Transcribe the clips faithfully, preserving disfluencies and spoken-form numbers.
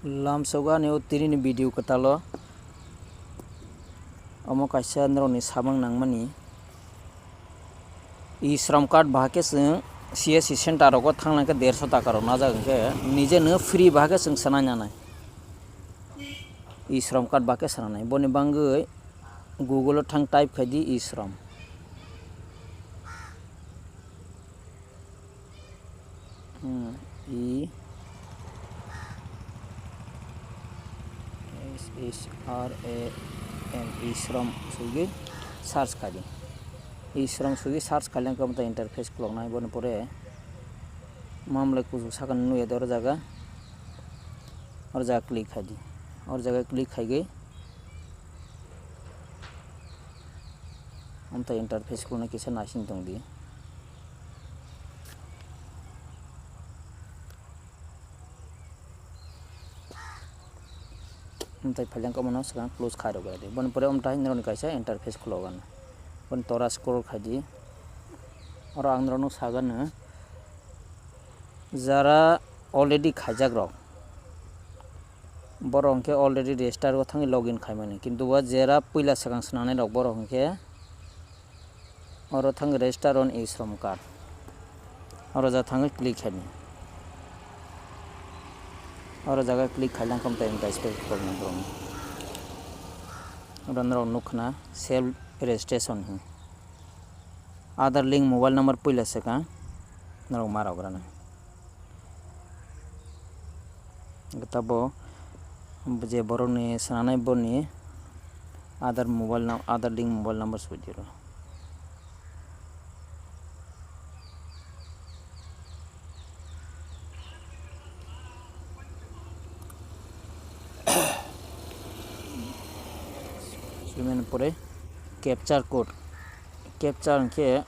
Lamsogo ani o tini ni video kwtalo. Omo kaisa norokni samung nangmani. E-shram card bahai khe chwng C S C center rogo thangna khe derso taka rok najak, hwnkhe nije no free bahai khe chwng swnai nanai. E-shram card bahai khe swnanai. Boni bangwi Google o thang type khai di e-shram. Hmm, E S H R A M, e-shram sugwi search khai di. E-shram sugwi search khai lang khe omo ta interface khuloknai, boni pore mamlai kuchuk sakani nukya de oro jaga, oro jaga click khai di, oro jaga click khai gwi. Amtwi interface khulna kisa naising tong di. Amtwi phaileng khe omono swkang close khai rwgwi di. Boni pore amtwi norokni kaisa interface khulogano. Boni tora scroll khai di. Oro ang norokno sagano, jara already khaijak rok. Borok hwnkhe already register o thangwi login khaimani, kintu o jera puila swkang swnamnai rok borok hwnkhe oro thangwi register on e-shram card, oro ja thangwi click khaidi. Oro jaga click khailangkha tei interface khuloknai borokni. Oro norok nukha na self registration hinwi. Aadhaar link mobile number puila swkang norok ma rok rana. Tabo je borokni swnamnai boni Aadhaar mobile num-, Aadhaar link mobile number sudi rw. Swiman pore capture code. Capture hwnkhe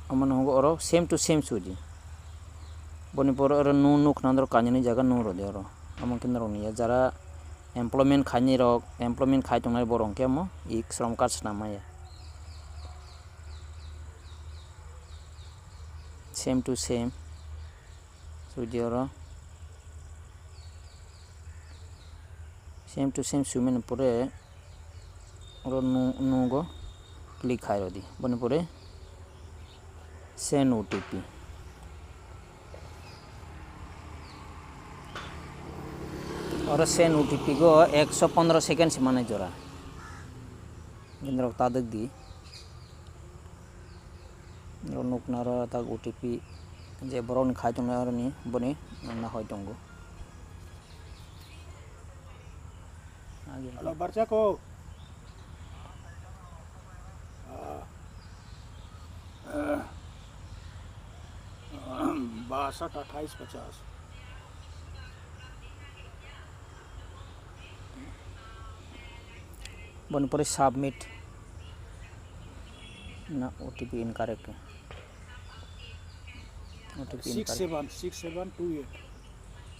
omono hwngo oro same to same sudi. Boni pore oro nwng nukha na norok kainwini jaga nwng rwdi oro. Omo khe norokni ya jara employment khainai rok, employment khai tongnai borok hwnkhe omo e-shram card swnam maya. Same to same sudi oro. Same to same swiman pore oro nu-, nugo click khai rwdi. Boni pore send O T P. Oro send O T P go ekso pondro second se manai jora. Norok ta dwk di. Norok nukna oro tak O T P je borokni khai tongnai oroni boni nukna hoi tongo. Hello, barcha ko? Ah. Baasat athais pachas. Boni pore submit. Na, O T P incorrect. O T P incorrect. Six seven, six seven two eight.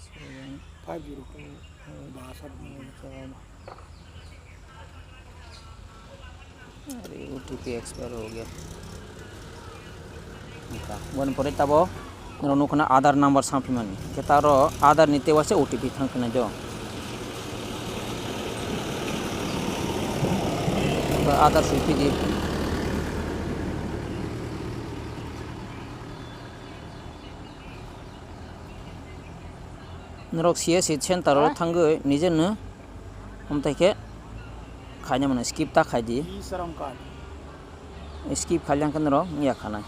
Seven. Five zero. Two eight. Baasat. अरे, O T P expire हो गया। Wngkha. Boni pore tabo norok nukha na Aadhaar number samphi mani. Khe ta oro Aadhaar ni tewa se O T P thang khe nai do. Aadhaar sui phi di. Norok C S C center o thangwi nije no, omthai khe khaina mano, skip ta khai di. E-shram card. Skip khai lang khe norok wngya khanai.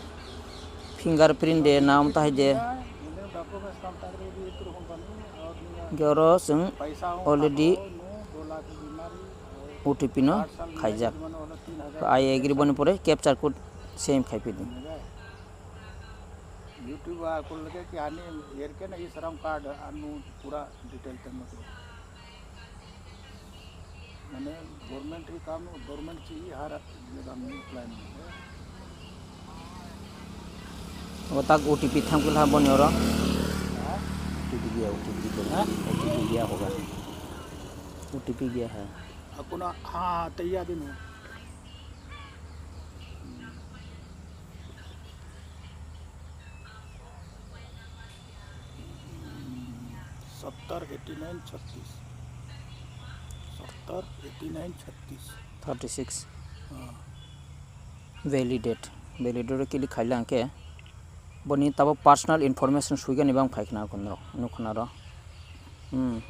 Fingerprint de na omthai de. Hwnkhe oro chwng already O T P no khaijak. I agree boni pore capture code same khai phi di. YouTube a kul lage ki ani yer ke na e-shram card anu pura detail te motlo. Mane government hi kam, government chi hi har jagah mein apply nahi hai. O tak O T P thang kula boni oro. Ha? O T P gaya, O T P gaya. Ha? O T P gaya hoga. O T P gaya hai. Apuna, ha, taiya din ho. Sattar eighty nine chhattis. Sattar eighty nine chhattis. Thirty six. Ah. Validate. Validate o click khailangkhe boni tabo personal information suigani bang phaikhna kunro nukhna ro. Hmm.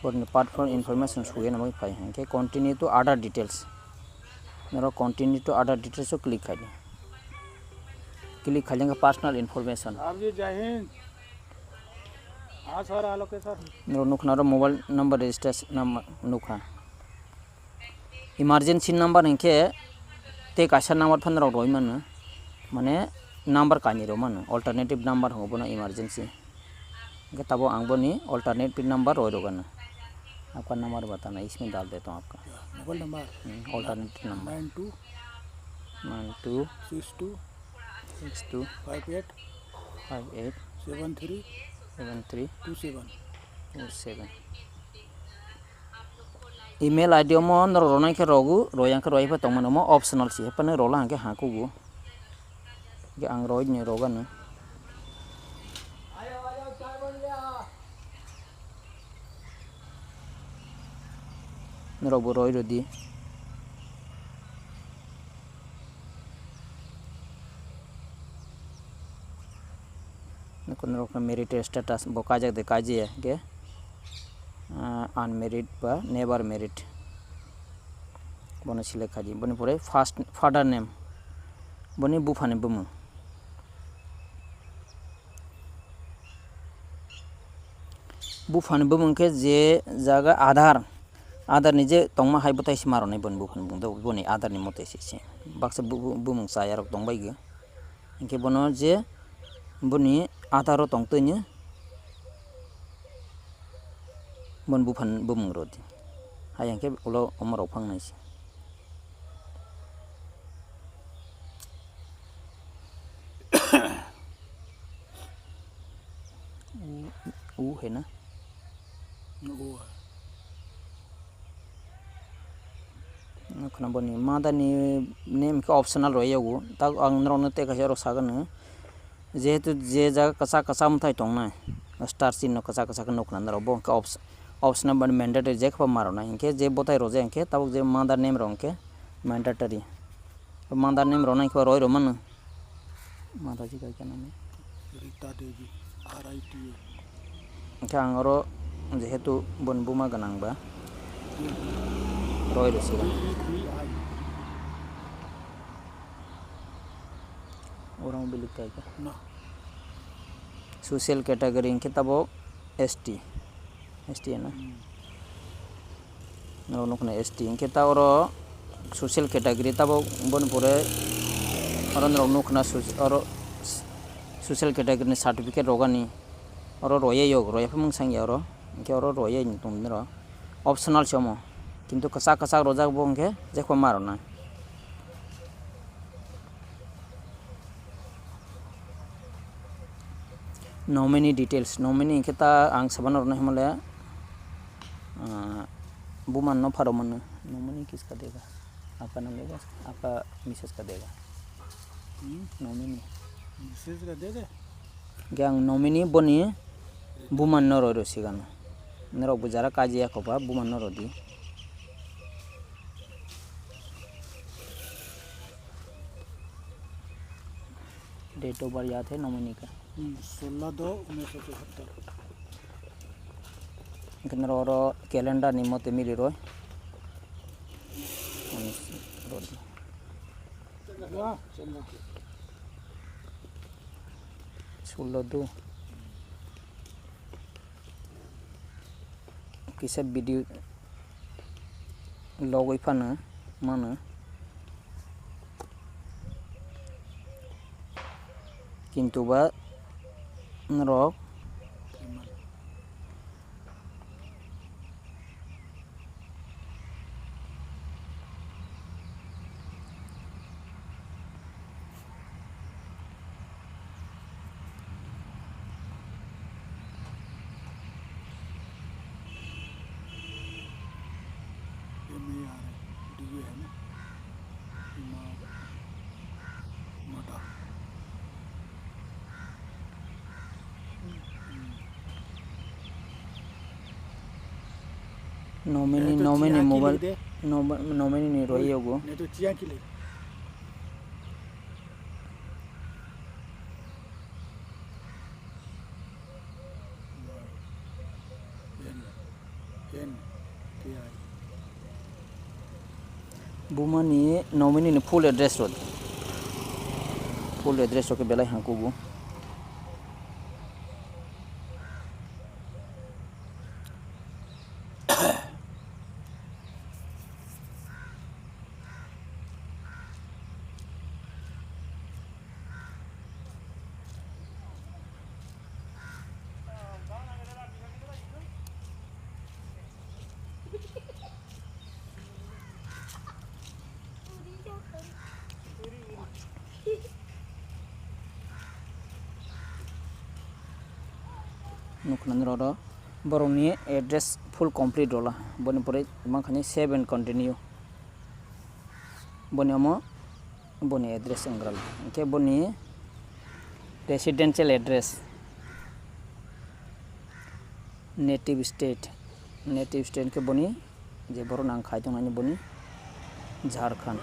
Boni personal information suigani bang phai hwnkhe continue to other details. Noro continue to other details o click khaidi. Click khailangkhe personal information. Abji jai hind. Ah, sir, alo ke, sir. Noro nukhna ro mobile number registration number nukha. Emergency number hinkhe tei kaisa number phano rok roi mano. Mane number kainwi rw mano. Alternative number hwngo bono emergency. Hinkhe tabuk ang boni alternative number roi rwgano. Apka number batana isme dal deta hum apka. Mobile number. Hmm, alternative number. Nine two. Nine two. Six two. Six two. Five eight. Five eight. Seven three. Seven three. Two seven. Two seven. Email I D omo norok ronai khe rogo, royang khe royai pha tongmani omo optional se, haphano rola hwnkhe ha kugo. Hwnkhe ang roini rogano. Norokbo roi rwdi. Nokho norokno marital status bo kaijak de kaijaya hwnkhe, ah, unmarried ba never married. Bono select khaidi. Boni pore first father name. Boni buphani bumung. Buphani bumung khe je jaga Aadhaar, Aadhaar ni je tongma hai bwtai se ma rwnai boni buphani bumung, boni Aadhaar ni mote se se. Baksa bu-, bu-, bumung chayarok tongbai gw. Hinkhe bono je boni Aadhaar o tongtwini boni buphani bumung rwdi. Hai hinkhe ulo omo rok phangnai se. U, u hai na? U. Khna boni mother ni name khe optional rw yago. Tak ang norokno tei kaisa oro sagano. Jehetu je jaga kwchak kwchak mwtai tongnai, star chinno kwchak kwchak khe nukna norok, bo hwnkhe ops-, optional ba mandatory, jekhe bo ma rwnai. Hinkhe je bwtai rwjak hinkhe tabuk je mother name rok hinkhe mandatory. Mother name rwnai hinkhe roi rwmano. Mother ji kai khe nang. Rita Devi, R I T A. Hinkhe ang oro jehetu boni buma gwnang ba, roi rwsika. Orang bilik kai khe. No. Social category hinkhe tabuk S T. S T na? Hmm. Norok nukna S T. Hinkhe ta oro social category tabuk boni pore oro norok nukna soc-, oro social category ni certificate rogani. Oro roye yok, roye phimung sangya oro. Hinkhe oro roye ni tong noro. Optional se omo. Kintu kwchak kwchak rojak bo hinkhe jekho ma rwnai. Nominee details, nominee hinkhe ta ang sabana rwnai hwnmale, ah, buma no pharo mano. Nominee kiska dega? Apka nam dega? Apka message ka dega? Hmm? Nominee. Message ka dega? Hinkhe ang nominee boni buma no roi rw sigano. Norok bo jara kaji ya khoba buma no rodi. Date of birth yaad hai nominee ka? Hmm, sola do unis so chouhattar. Hinkhe norok oro calendar ni mote mili roi. Unis rodi. Sola do. Kisa video logwi phano mano. Kintu ba norok M A R D U है ना? Ima-, mata. Nomini, nomini mobile, nom-, nomini ni roi yogo. Bumani nomini ni full address rod. Full address rok belai hangkugo. Nukna nirok borokni address full complete rola, boni pore mankha ni save and continue. Boni omo boni address wngkha, hwnkhe boni residential address, native state, native state khe boni je borok nang khai tongnani boni Jharkhand,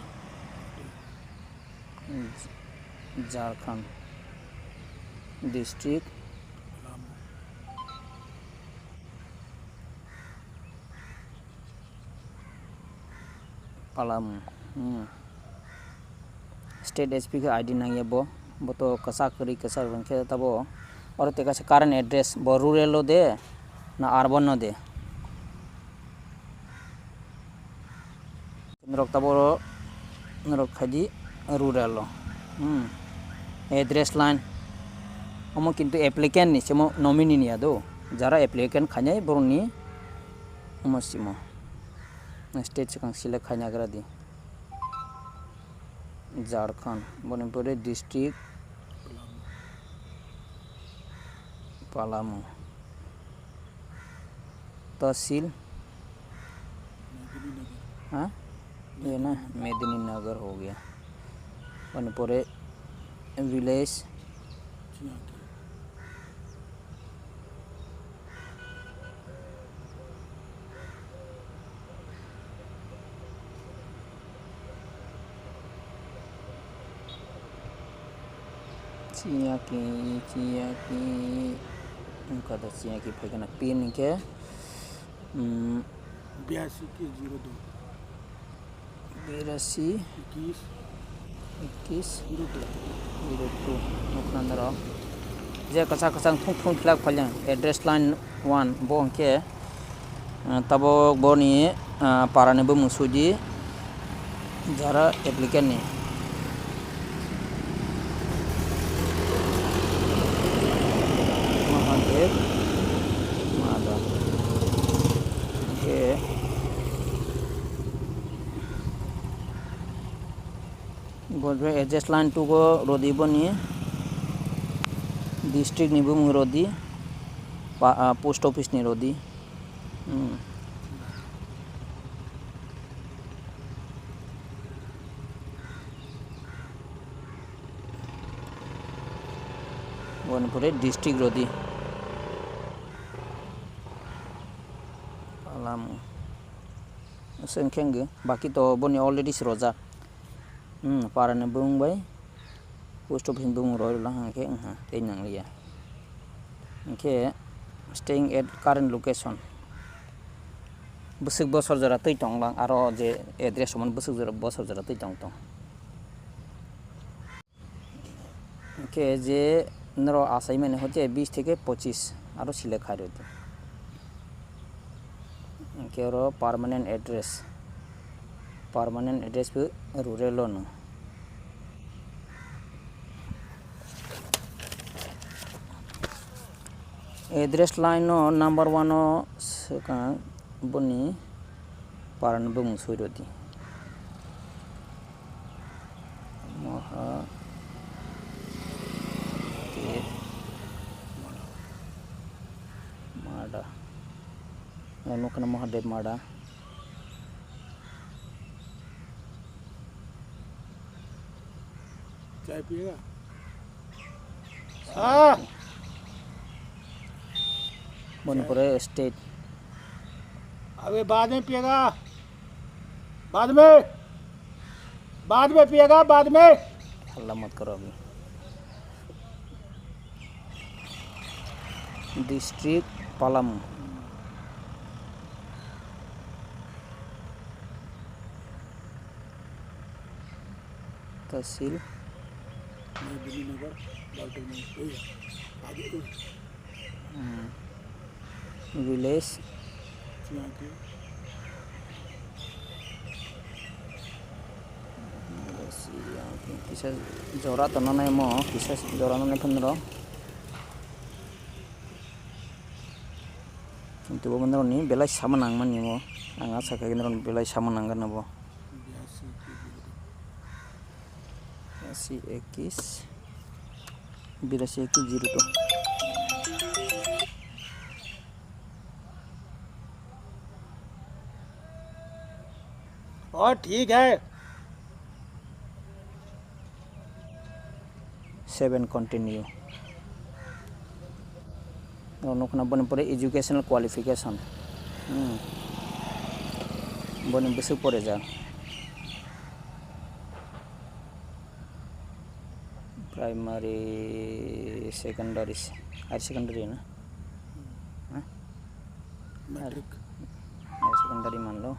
Jharkhand district. Palam, hmm. State S P khe I D nangya bo, bo to kwchak kwrwi kwchak hwnkhe tabo oro tei kaisa current address bo rural o de na urban o de. Norok tabo oro norok khaidi rural o, hmm. Address line omo kintu applicant ni simo nominee ni ya do, jara applicant khainai borok ni omo simo. State swkang select khaina gra di. Jharkhand, boni pore district Palamu. Tahsil, ha? Ye na, Medininagar ho gaya. Boni pore village. Chiyaki, chiyaki. Wngkha da chiyaki phaikha na pin hinkhe, mm, biyasi ki zero do. Berasi, ikis, ikis, zero two. Nukna norok. Je kwchak kwchak thung thung khlai phailiya, address line one, bo hwnkhe, ah, tabok boni, ah, para ni bumung sudi, jara applicant ni. Mahadev Mada. Hwnkhe, Bo address line two go rodi boni, district ni bumung rodi, pa-, ah, post office ni rodi. Hmm. Boni pore district rodi. Alam. Sengkheng ge, baki to boni already se rojak. Hmm, para ni bung bai post office ni bung roi lang hwnkhe, wngkha, tei nang liya. Hwnkhe staying at current location. Bwswk bosor jora twi tong lang, aro je address omo bwswk jora, bosor jora twi tong tong. Hwnkhe je norok achaimani hoite bis theke pochis aro select khai rwdi. Hwnkhe oro permanent address, permanent address bo rural o no. Address line o number one o swkang boni para ni bumung soi rwdi. Mahadev Mada. Ang nukha na Mahadev Mada. Chai piyega? Ah! Boni pore state. अबे बाद में पिएगा, बाद में, बाद में पिएगा, बाद में। हल्ला मत करो अभी। District Palamu. Tehsil. Village. Kisa jora tongna nai mo, kisa jora nai phan rok. Kintu bo norok ni belai sama nang mani mo, ang asa khe norok ni belai sama nang gana bo. Biasi ekis, biasi ekis zero to. और ठीक है। Seven continue. O nukna boni pore educational qualification. Hmm. Boni bwswk pore jak. Primary, secondary, higher secondary na? Ha? Matric. Higher secondary manlo.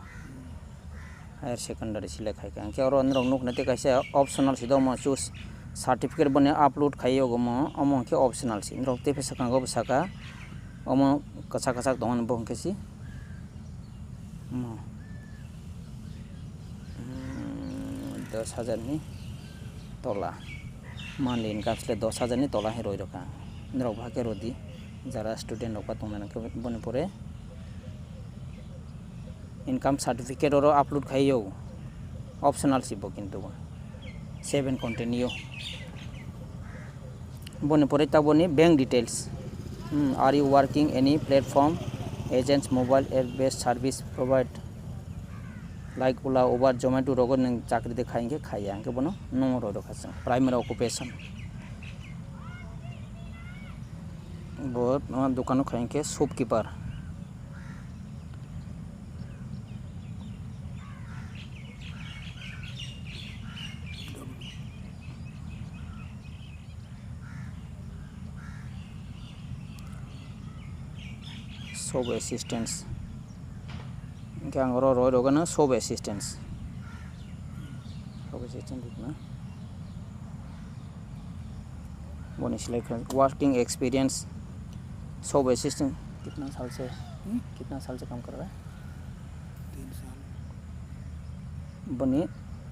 Higher secondary select khai kha. Hwnkhe oro norok nukna tei kaisa optional si do mo choose certificate boni upload khai yogo mo. Omo hwnkhe optional si. Norok tei phai swkango bwsaka. Omo kwchak kwchak tongmani bo hwnkhe si. Omo. Hmm, dos hajar ni tola. Monthly income sle dos hajar ni tola he roi rokha. Norok bahai khe rodi. Jara student rok ba tongmani khe boni pore income certificate oro upload khai yo. Optional si bo kintu. Save and continue. Boni pore taboni bank details. Hmm, are you working any platform, agents, mobile app based service provide like Ola, Uber, Zomato rogo nwng chakri de khai hwnkhe khaiya hwnkhe bono nungo roi rokha chwng. Primary occupation. Bo, ah, dukano khai hwnkhe shopkeeper. Shop assistance. Hwnkhe ang oro roi rogano shop assistance. Shop assistant rikna. Boni select kha working experience. Shop assistant. कितना साल से? हम्म? कितना साल से काम कर रहा है? तीन साल। Boni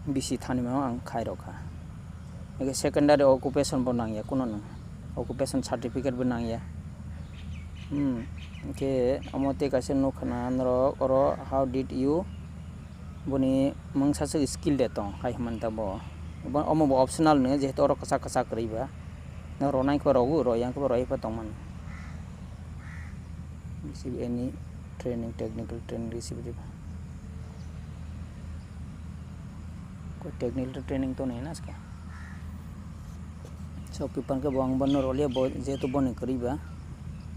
bisi thani mano ang khai rokha. Ege secondary occupation bo nangya kuno no. Occupation certificate bo nangya. Hmm. Hwnkhe omo tei kaisa nukha na norok oro how did you boni mungsa se skill de tong hai hwnmani ta bo. Bo, omo bo optional no jehetu oro kwchak kwchak kwrwi ba. No ronai khe rogo, royang khe bo roipa tongmani. Receive any training, technical training receive riba. Ko technical training to nai na ska. Shopkeeper ke bo ang bono rolia bo jehetu boni kwrwi ba.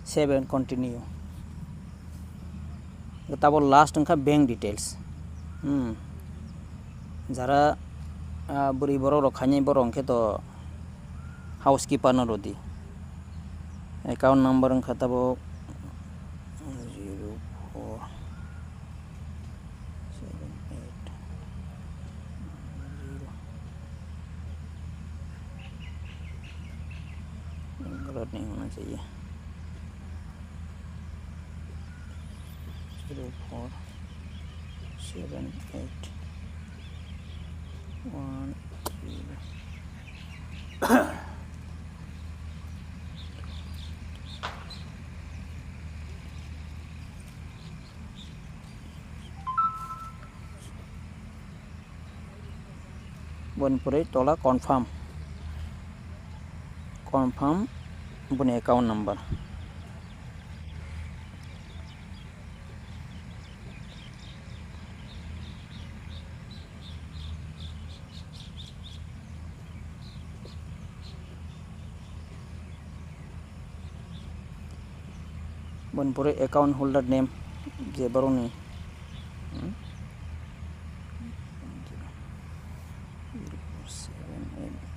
Save and continue. Tabo last wngkha bank details. Hmm. Jara, ah, bwrwi borok rok khainai borok hwnkhe to housekeeper no rwdi. Account number wngkha tabuk zero four seven eight zero. Rot ni hwnna chaiye. Zero four seven eight one zero. Boni pore tola confirm, confirm boni account number. Boni pore account holder name je borokni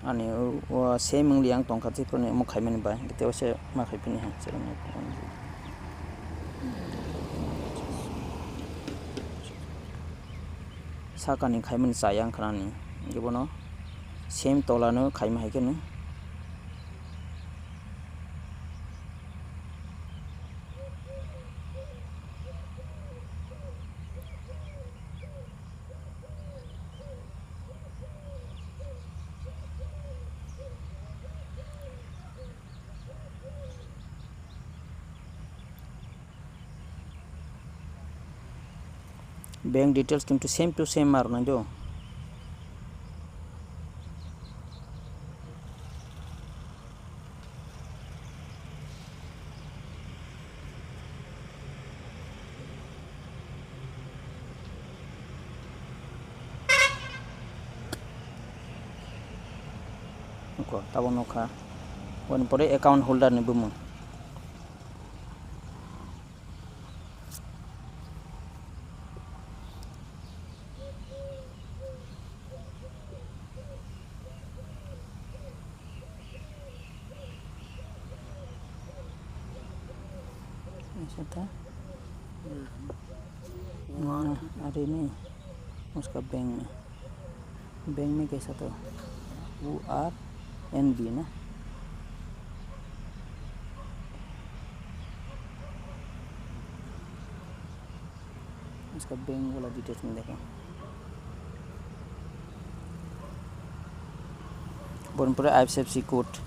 Ani o, o same wngli ang tongkha, tei phano omo khaimani bai, tei o se ma khaiphini ha, chwrwngno. Sakani khaimani chaya wngkha ani, hwnkhe bono same tolano khaima hai kheno. Bank details kintu same to same ma rwnai do. Nukho, tabuk nukha. Boni pore account holder ni bumung. Seta. Wah, hari ni. Uska bank ni. Bank ni kaisa to. U R N B na. Uska bank wala details ni dekho. Boni pore I F S C code.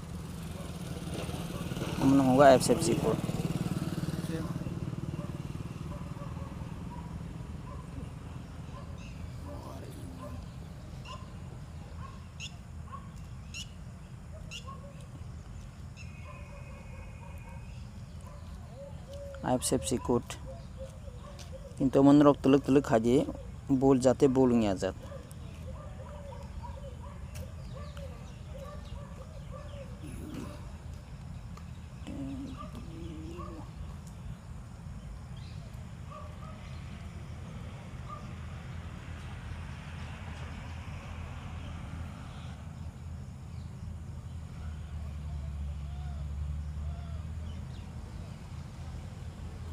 Omo no hogo I F S C code. I F S C code. Kintu omo norok twlwk twlwk khaidi, bul jate bul wngya jak.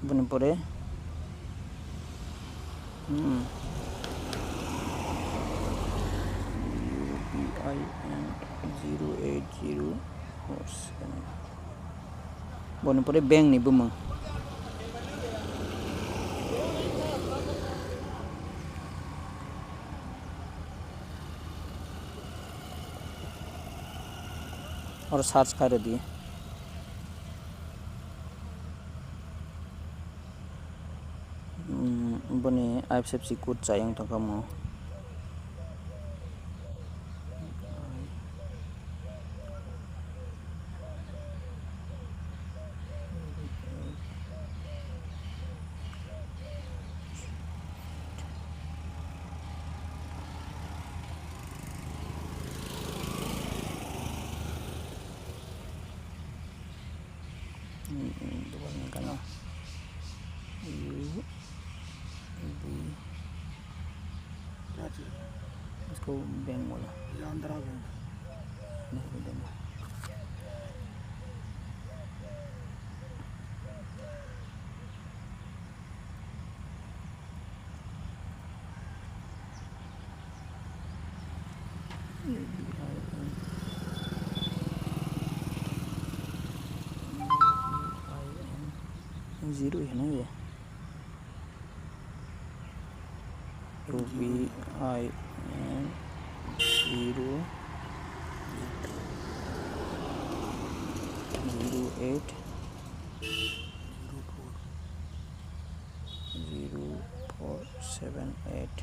Boni pore, hmm, U P I N zero eight zero four seven. Boni pore bank ni bumung. Oro search khairwdi. Hmm, boni I F S C code chayang tongkha mo. Hmm, hmm, dukan ni kano. U B. Kya chhiya? Isko bank bola. Ye Andhra Bank. Nahi, bank. Zero hino ye. U B I N zero zero eight zero four seven eight.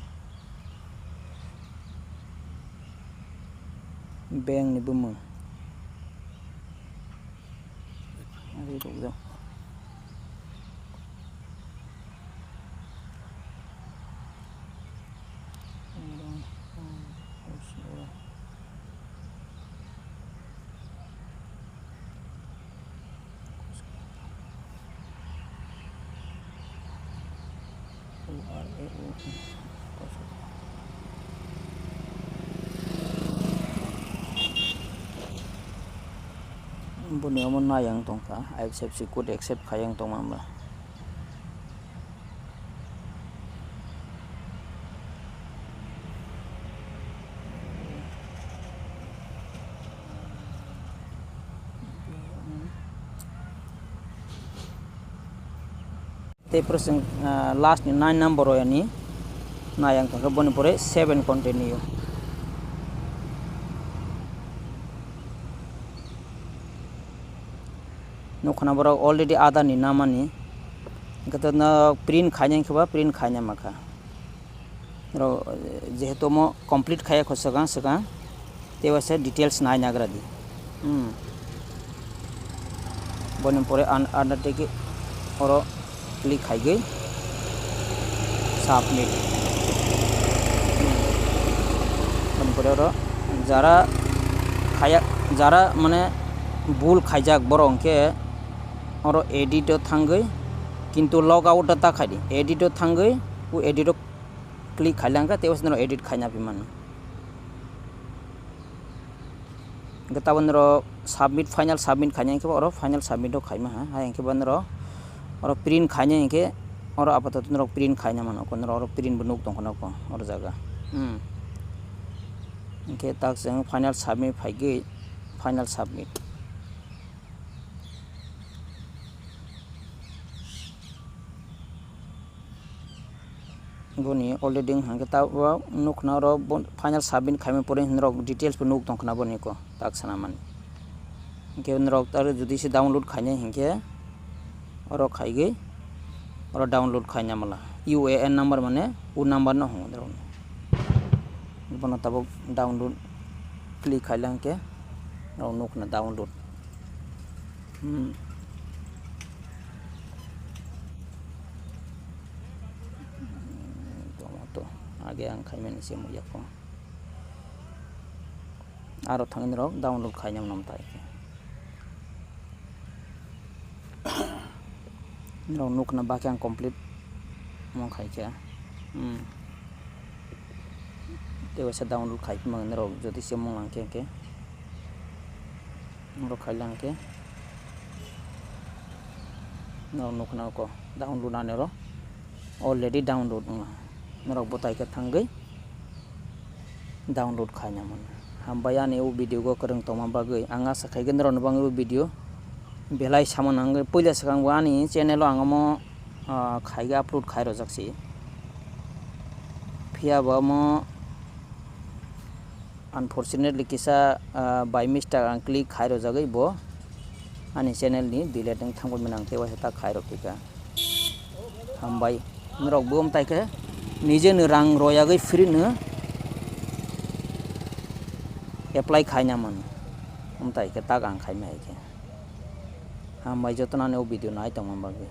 Bank ni bumung. Ari rukjak. Boni omo nai ang tongkha, I accept si code accept khai ang tongma ba. Tei pore chwng, ah, last ni nine number o yani nai ang tongkha, boni pore save and continue. Nukha na borok already Aadhaar ni namani. Hwnkhe to no print khaina hinkhe ba print khaina mankha. Ro, jehetu omo complete khaiya kho swkang swkang, tei waisa details nai nagra di. Hmm. Boni pore an-, undertake oro click khaigwi submit. Hmm. Boni pore oro jara khaya, jara mane bul khaijak borok hwnkhe oro edit o thangwi, kintu log out o ta khai di, edit o thangwi, o edit o click khailangkha, tei waisa norok edit khaina phi mano. Hwnkhe tabuk norok submit, final submit khaina hinkhe oro final submit o khaima ha, hai hinkhe ba norok oro print khaina hinkhe oro apatoto norok print khaina mano, norok oro print bo nuk tongkha nokho oro jaga. Hmm. Hinkhe tak chwng final submit phaigwi, final submit. Boni already wng kha khe ta o nukna oro bo final submit khaimani pore norok details bo nuk tong khna boni ko tak sanamani. Hinkhe norok aro jodi se download khainai hinkhe oro khaigwi oro download khaina mala U A N number mane o number no hwnwi norok. Bono tabuk download click khaila hinkhe norok nukna download. Hmm. Tongma to. Age ang khaimani se muya ko. Aro thangwi norok download khaina mano tai. Norok nukna bakhe ang complete mo khai khe. Hmm. Tei waisa download khai phima norok jodi se mung lang khe, khe. Norok khai lang khe. Norok nukna ko download ani oro already download wngma. Norok bo tai khe thangwi download khaina mano. Hambai ani o video go kwrwng tongma bagwi. Ang asa khai khe norok no bangwi o video belai sama nangwi. Puila swkang bo ani channel o ang omo, ah, khai khe upload khai rojak si. Phiya bo omo unfortunately kisa, ah, by mistake ang click khai rojagwi bo ani channel ni delete wng thangwi mano ang tei waisa ta khai rok kha. Hambai. Norok bo wng tai khe nije no rang royagwi free no apply khaina mano. Wng tai khe tak ang khaima hai khe. Hambai jotono ani o video nai tongma bagwi.